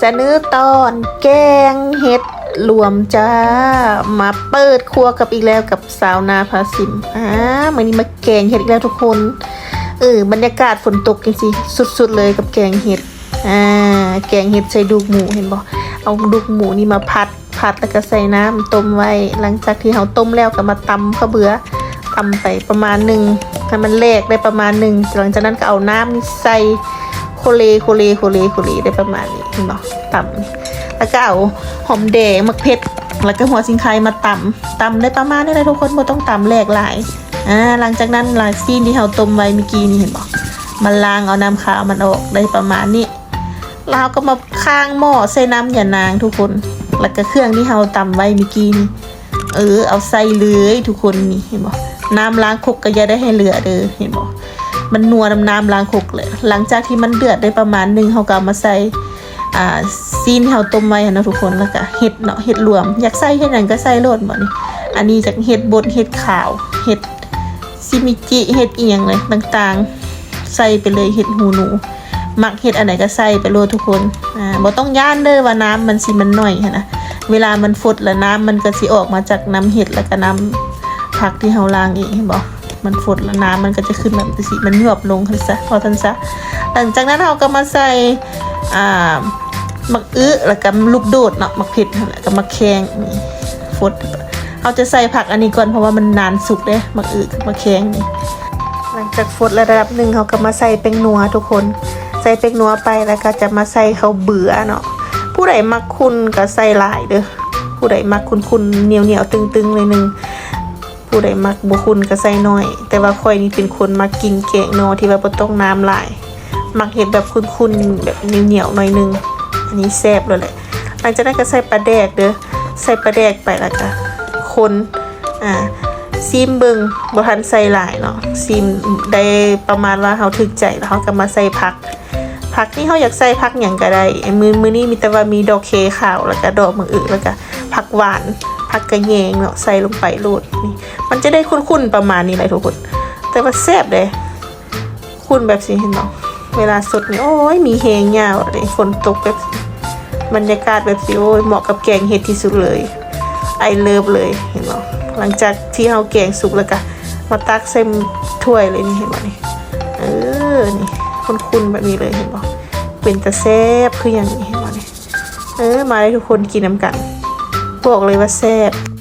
ສະເໜີຕອນແກງເຫັດລວມຈ້າ ມາເປີດຄົວກັບ ອີກແລ້ວກັບສາວນາພາຊິມ. ອ່າ ມື້ນີ້ມາແກງເຫັດອີກແລ້ວທຸກຄົນ. ເອີ ບັນຍາກາດຝົນຕົກຈັ່ງຊີ້ ສຸດໆເລີຍກັບແກງເຫັດ. ອ່າ ແກງເຫັດໃສ່ດູກໝູ ເຫັນບໍ່? ເອົາດູກໝູນີ້ມາຜັດ ຜັດແລ້ວກໍໃສ່ນ້ຳຕົ້ມໄວ້. ຫຼັງຈາກທີ່ເຮົາຕົ້ມແລ້ວກໍມາຕຳເຂົ້າເບືອ ຕຳໄປປະມານໜຶ່ງ ໃຫ້ມັນແຫຼກໄດ້ປະມານໜຶ່ງ. ຫຼັງຈາກນັ້ນກໍເອົານ້ຳນີ້ໃສ່ ໂຄເລ ໂຄເລ ໂຄເລ ໂຄເລ ໄດ້ປະມານນີ້ ເຫັນບໍ່? ຕຳ ແລ້ວກໍເອົາຫອມແດງ ໝາກເຜັດ ແລ້ວກໍຫົວສີໄຄມາຕຳ. ຕຳໄດ້ປະມານນີ້ແຫຼະທຸກຄົນ ບໍ່ຕ້ອງຕຳແຫຼກຫຼາຍ. ອ່າ ຫຼັງຈາກນັ້ນລະ ຊີ້ນທີ່ເຮົາຕົ້ມໄວ້ເມື່ອກີ້ນີ້ ເຫັນບໍ່? ມາລ້າງເອົານ້ຳຄາວມັນອອກ ໄດ້ປະມານນີ້. ແລ້ວເຮົາກໍມາຄ້າງໝໍ້ໃສ່ນ້ຳຢານາງທຸກຄົນ ແລ້ວກໍເຄື່ອງທີ່ເຮົາຕຳໄວ້ເມື່ອກີ້ນີ້ ເອີ ເອົາໃສ່ເລີຍທຸກຄົນ. ນີ້ເຫັນບໍ່? ນ້ຳລ້າງຄົກກໍຢ່າໄດ້ໃຫ້ເຫຼືອເດີ ເຫັນບໍ່? ມັນນົວນຳນ້ຳລ້າງຄົກແຫຼະ. ຫຼັງຈາກທີ່ມັນເດືອດໄດ້ປະມານໜຶ່ງ ເຮົາກໍເອົາມາໃສ່ ອ່າ ຊີ້ນທີ່ເຮົາຕົ້ມໄວ້ຫັ້ນເນາະທຸກຄົນ ແລ້ວກໍເຫັດເນາະ ເຫັດລວມ ຢາກໃສ່ເຫັດຫຍັງກໍໃສ່ໂລດ. ບັດນີ້ ອັນນີ້ຈະເຫັດບົດ ເຫັດຂາວ ເຫັດຊິມິຈິ ເຫັດອີ່ຫຍັງເລີຍຕ່າງໆ ໃສ່ໄປເລີຍ ເຫັດຫູໜູ ມັກເຫັດອັນໃດກໍໃສ່ໄປໂລດທຸກຄົນ. ອ່າ ບໍ່ຕ້ອງຢ້ານເດີວ່ານ້ຳມັນຊິ ມັນໜ້ອຍຫັ້ນນະ. ເວລາມັນຟົດລະ ນ້ຳມັນກໍຊິອອກມາຈາກນ້ຳເຫັດ ແລ້ວກໍນ້ຳຜັກທີ່ເຮົາລ້າງເອງ ເຫັນບໍ່? ມັນຟົດລະ ນ້ຳມັນກໍຈະຂຶ້ນມາຈັ່ງຊີ້ ມັນຍວບລົງຫັ້ນຊະ ເວົ້າຊັ້ນຊະ. ຫຼັງຈາກນັ້ນເຮົາກໍມາໃສ່ ອ່າ ໝາກອຶ ແລ້ວກໍລູກໂດດເນາະ ໝາກເຜັດຫັ້ນແຫຼະ ກັບໝາກແຂ້ງນີ້ ຟົດ. ເຮົາຈະໃສ່ຜັກອັນນີ້ກ່ອນ ເພາະວ່າມັນນານສຸກເດ້ ໝາກອຶກັບໝາກແຂ້ງນີ້. ຫຼັງຈາກຟົດລະດັບໜຶ່ງ ເຮົາກໍມາໃສ່ແປ້ງນົວທຸກຄົນ ໃສ່ແປ້ງນົວໄປ ແລ້ວກໍຈະມາໃສ່ເຂົ້າເບືອເນາະ. ຜູ້ໃດມັກຂຸ່ນກໍໃສ່ຫຼາຍເດີ ຜູ້ໃດມັກຂຸ່ນໆ ໜຽວໆ ຕຶງໆ ໜ້ອຍໜຶ່ງ. ຜູ້ໃດມັກບໍ່ຂຸ່ນກໍໃສ່ໜ້ອຍ ແຕ່ວ່າຂ້ອຍນີ້ເປັນຄົນມັກກິນແກງໜໍ່ທີ່ວ່າບໍ່ຕ້ອງນ້ຳຫຼາຍ ມັກເຮັດແບບຂຸ່ນໆ ແບບໜຽວໆ ໜ້ອຍໜຶ່ງ. ອັນນີ້ແຊບແລ້ວແຫຼະ. ຫຼັງຈາກນັ້ນກໍໃສ່ປາແດກເດີ ໃສ່ປາແດກໄປ ແລ້ວກໍຄົນ ອ່າ ຊີມເບິ່ງ ບໍ່ທັນໃສ່ຫຼາຍເນາະ ຊີມໄດ້ປະມານວ່າເຮົາຖືກໃຈ ແລ້ວເຮົາກໍມາໃສ່ຜັກ. ຜັກນີ້ເຮົາຢາກໃສ່ຜັກຫຍັງກໍໄດ້ ມື້ ມື້ນີ້ມີແຕ່ວ່າມີດອກເຄຂາວ ແລ້ວກໍດອກໝາກອຶ ແລ້ວກໍຜັກຫວານ ຜັກກະແຍງເນາະ ໃສ່ລົງໄປໂລດ. ນີ້ ມັນຈະໄດ້ຂຸ່ນໆ ປະມານນີ້ແຫຼະທຸກຄົນ ແຕ່ວ່າແຊບເດ້ ຂຸ່ນແບບຊີ້ ເຫັນບໍ່? ເວລາສົດນີ້ ໂອ້ຍ ມີແຮງຍາວເດ້ ຝົນຕົກແບບ ບັນຍາກາດແບບຊີ້ ໂອ້ຍ ເໝາະກັບແກງເຫັດທີ່ສຸດເລີຍ I love ເລີຍ ເຫັນບໍ່? ຫຼັງຈາກທີ່ເຮົາແກງສຸກແລ້ວກະມາຕັກໃສ່ຖ້ວຍເລີຍ ນີ້ ເຫັນບໍ່ນີ້? ເອີ ນີ້ ຂຸ່ນໆ ແບບນີ້ເລີຍ ເຫັນບໍ່? ເປັນຕາແຊບຄືຫຍັງນີ້ ເຫັນບໍ່ນີ້? ເອີ ມາເດີທຸກຄົນ ກິນນຳກັນ ບອກເລີຍວ່າແຊບ.